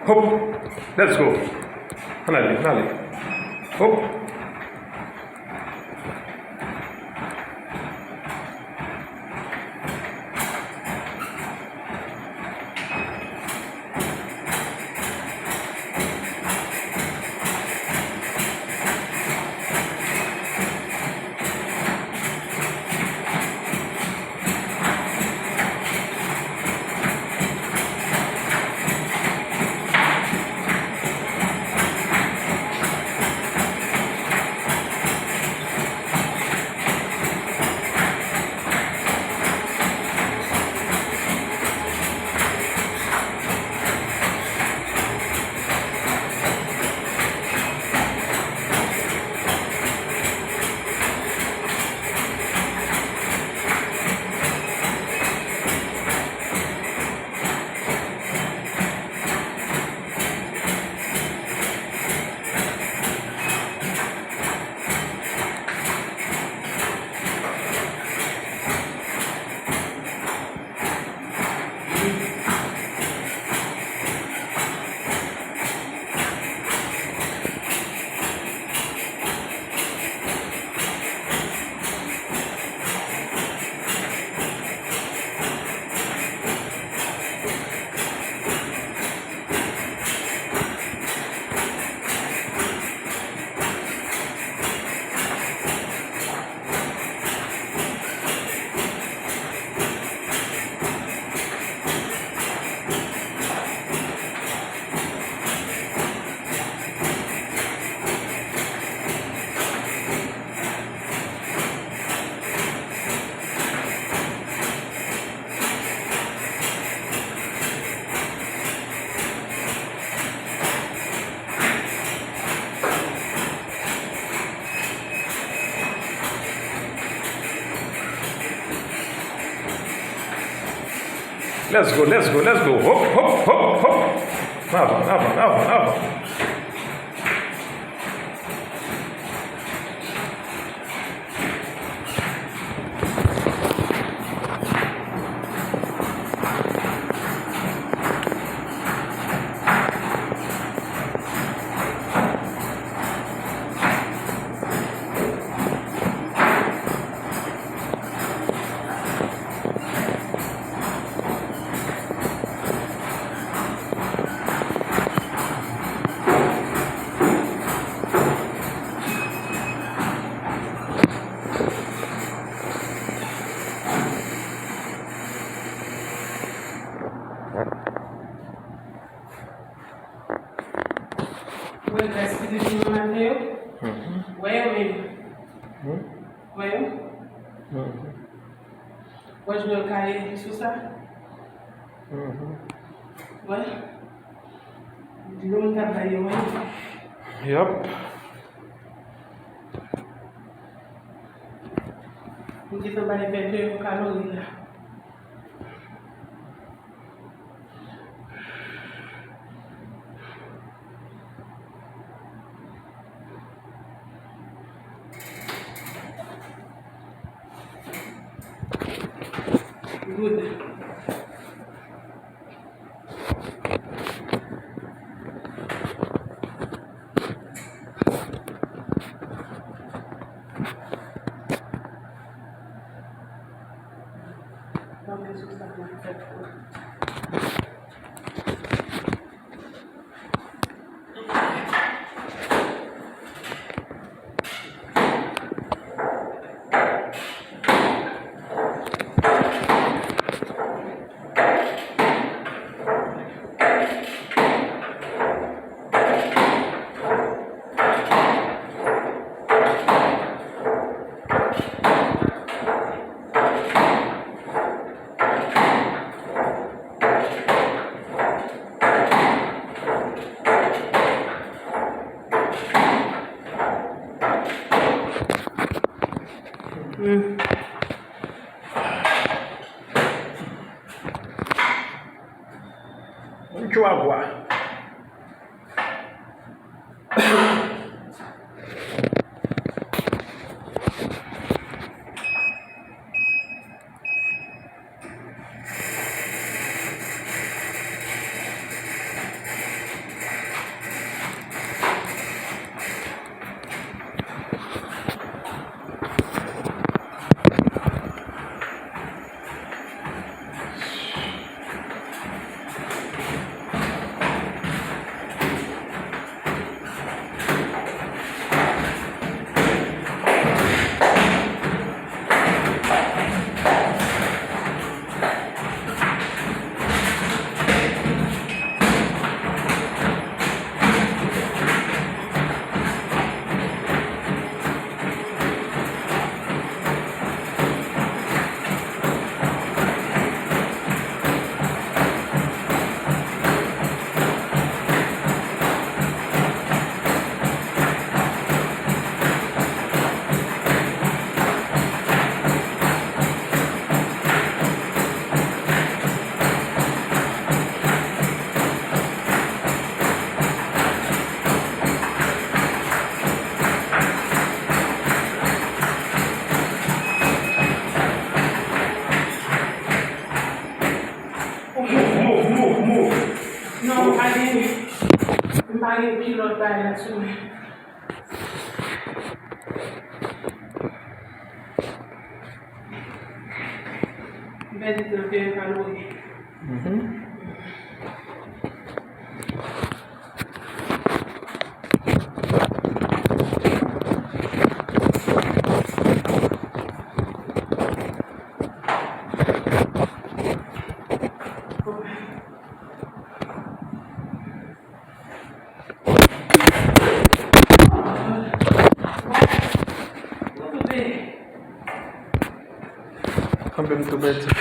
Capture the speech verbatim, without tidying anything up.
Hop. Let's go. Ann ale, ann ale. Hop. Let's go, let's go, let's go. Hop, hop, hop, hop. Avan, avan, avan, avan. Ou wè gras ki te sou men maten yo? Mhm. Wè yo menm. Mhm. Wè yo? Mhm. Wè jan yo kale sou sa? Mhm. Wè. Dlo m t ap bay yo, wè. Yap. M gentan bay vennde yo kalori la. Good. Chihuahua. Kilòt bagay sou mwen. M pèdi tan fè yon kalori. Kanpe m tou pèdi.